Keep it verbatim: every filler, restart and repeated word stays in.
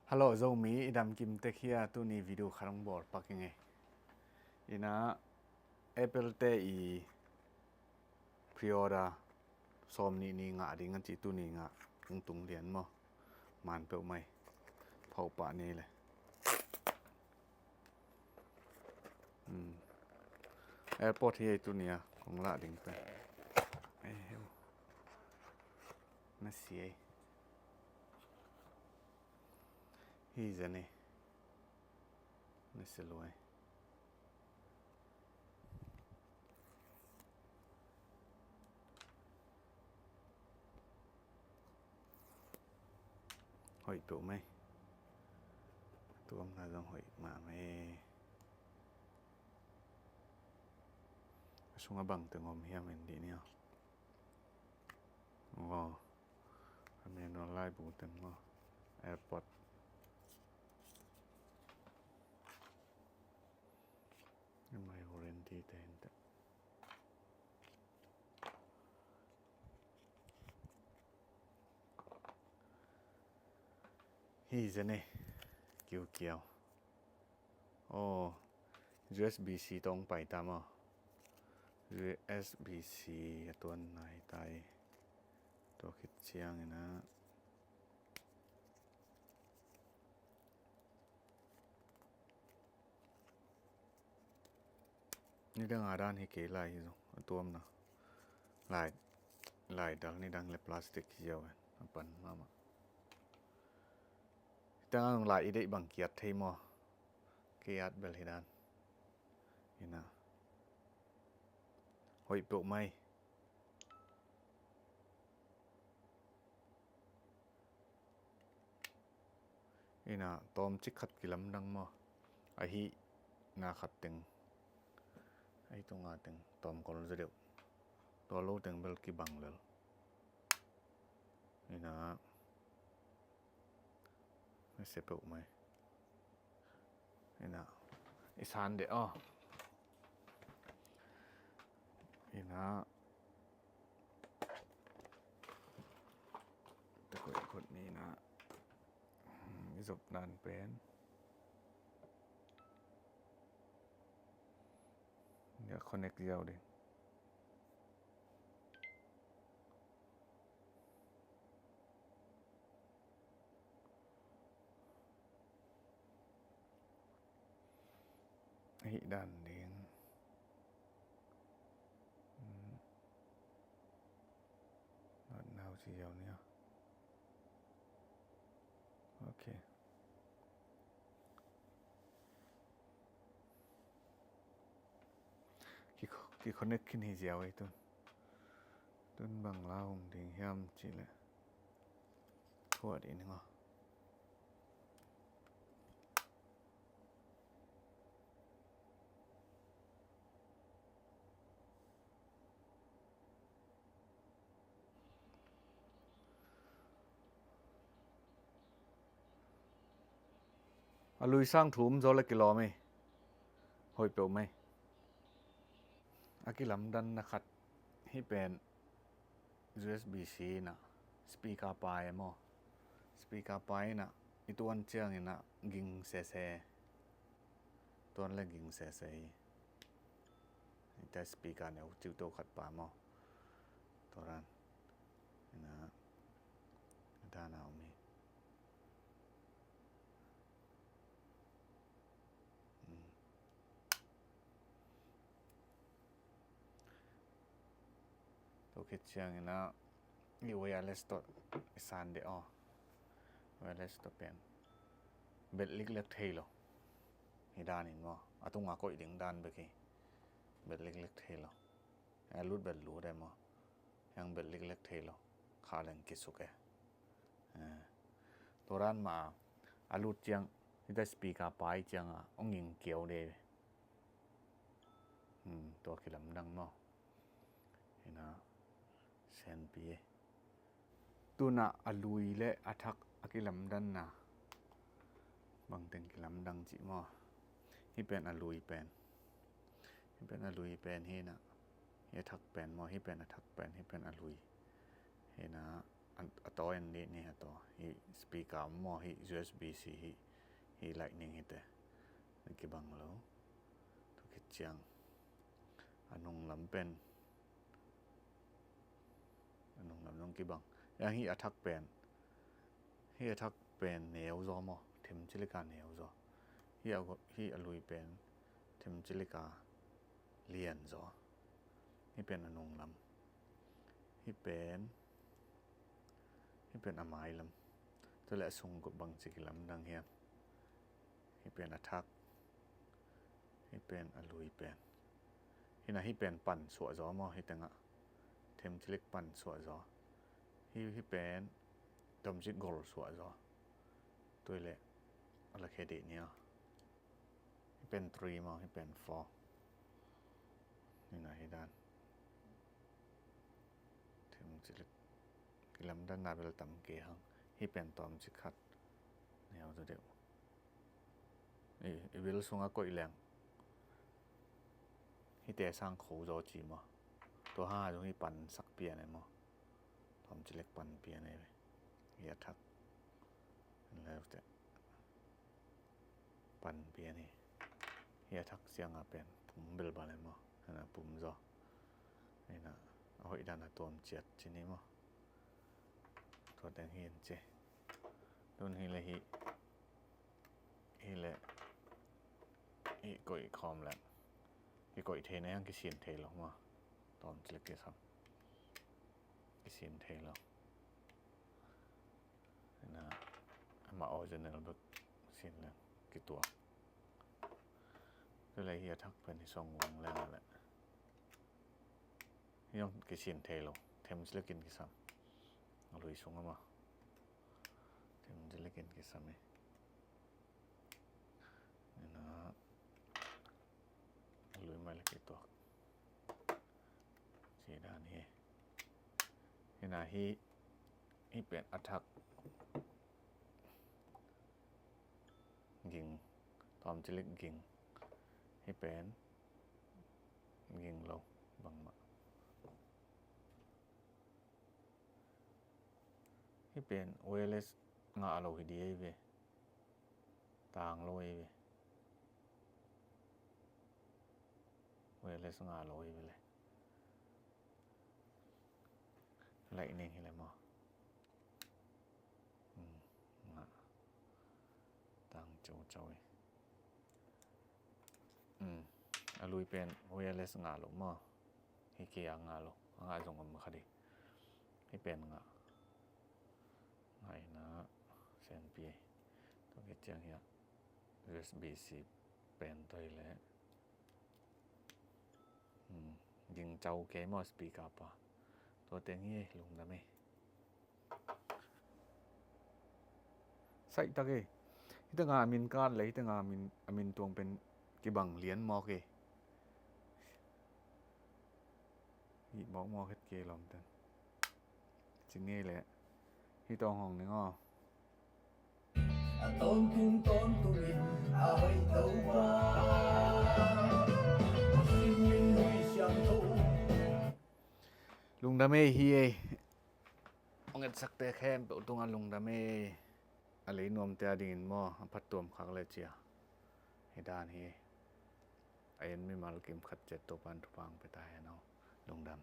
Hello Zomi, i dam kim tek hia? Tuni video khat hong bawl pak ing ei. Ina Apple te i pre-order sawm nih ni ngah ding a ci, tuni ngah hong tung lian maw. Man peuh mai. Phauh pah ni le. Hmm. Airport hi ei tuni a kong lah ding pen. Ei heu. Na si ei. Hi zen ei. Na si luai. Hoih peuh mai. Tuamna zong hoih mahmah ei. A sungah bang teng om hiam en dih ni aw. Aw. A manual laibu teng maw. Airport. Mai warranty te hin teh. Hi zen ei. Kiukiau. Aw, U S B C tawh hong pai ta maw. U S B C a tuan nai ta ei. Tua khit ciangin a nidang a dan hi kei lai hi zong a tuamna. Lai, lai dal nidang le plastic hi ziau en a pan mahmah. Tengah zong lai i deih bang kiat thei maw. Kiat bel hi dan. Ina. Hoih peuh mai. Ina tawm cik khat kilamdang maw. Ahi na khat teng. Ahi tunga teng tawm kol zaw deuh. Tua lo teng bel kibang lel. Ina. Mese peuh mai. Ina. I san deh aw. Ina. Te koih khut ni ina. I zop nan pen. Nia connect ziau ding. Hih dan ding. Hmm. Not now ci ziau nia. Ok. Ki, ki connect khin hi ziau ei tun. Tun bang la hong ding hiam cih leh. Huat in nga. A lui sang thu um zaw le kilawm ei. Hoih peuh mai. A kilamdanna khat hih pen U S B C inah speaker pai e maw. Speaker pai inah i tuan ciang inah ging sese. Tuan le ging sese hi. Hita speaker neu ciuto khat pa maw. Tua dan inah a dana om hi. Tua khit ciang inah i wireless tawh i san deh aw. Wireless tawh pen belh liklek thei lo. Hi dan in maw, a tunga koih ding dan bek hi. Belh liklek thei lo. A lut belh lut e maw. Hiang belh liklek thei lo. Kha leng kisuk e. Tua dan mah a lut ciang hita speaker pai ciang a ong ing kiau de. Tua kilamdang maw. Hina senpi e. Tuna a lui le a thak a kilamdanna bangteng kilamdang cih maw. Hih pen a lui pen. Hih pen a lui pen hina. Hih a thak pen maw, hih pen a thak pen, hih pen a lui. Hina a, a tawi en dih ni, a tawi. Hih speaker maw, hih U S B C, hih, hih Lightning hite. Na kibang lo. Tua khit ciang a nunglam pen, a nunglam zong kibang. Yang hih a thak pen, hih a thak pen neu zaw maw, thim cilik a neu zaw. Hih a, hih a lui pen thim cilik a lian zaw. Hih pen a nunglam. Hih pen, hih pen a mailam. Tua leh a sung kua bangci kilamdang hiam? Hih pen a thak. Hih pen a lui pen. Hih na hih pen pan suah zaw maw, hih tengah. Thim cilik pan suah zaw. Hih, hih pen tomcik gol suah zaw. Tua leh a lakhia dih ni aw. Hih pen three maw, hih pen four. Hih na hih dan. Thim cilik. Kilamdanna bel tam kei hang. Hih pen tomcik khat. Neu zaw deuh. I, i bil sungah koih leng. Hihte sang kho zaw ci maw. Tua hang zong hih pan sak pian e maw. Tomcik lek pan pian e ve. Hih a thak. Leu te. Pan pian hi. Hih a thak siang a pen pum bilbal e maw. Hana pum zaw. Hina a hoih dan a tuam ciat ci ni maw. Tua teng hi in ci. Tun hi le hi. Hi le hi koih khawm le. Kikoih thei na hiang kisin thei lo maw. Tomcik lek kisam. Kisin thei lo. Na, amah original bek sin leng kituak. Tua leh hih a thak pen hi song wang leng a leh. Hih zong kisin thei lo. Themcik lekin kisam. A lui sung a maw. Themcik lekin kisam hi. Na, a lui mai leh kituak. Ci dan hi. Hina hih, hih pen a thak ging, tomcik lek ging. Hih pen ging lo bangmah. Hih pen wireless ngah lo hi di ei ve. Tang lo ei ve. Wireless ngah lo ei ve le. Lightning hi le maw. Hmm, ngah. Tang caucau hi. Hmm, a lui pen wireless ngah lo maw. Hih kia ngah lo. A ngah zong om kha di. Hih pen ngah. Ngaihna senpi. Tua khit ciang hiah U S B C pen tua hi le. Hmm, ging cau kei maw speaker pa. Tua teng hi lungdam hi. Saih tak hi. Hih tengah a min kat le hih tengah a min, a min tuang pen kibang lian mawk hi. Hih mawkmawk het kei lawmten. Ci ngei leh hih tawng hong ning aw. A tawntung tawntungin a hoih to va. Min hui siang to. Lungdam ei hi ei. Hong etsakte khempeuh tungah lungdam ei. A lei nuamte a dingin maw a phattuam khak le cia. Hi dan hi. A en mimal kim khat ciat Topan thupha hong pia ta hen aw. Lungdam.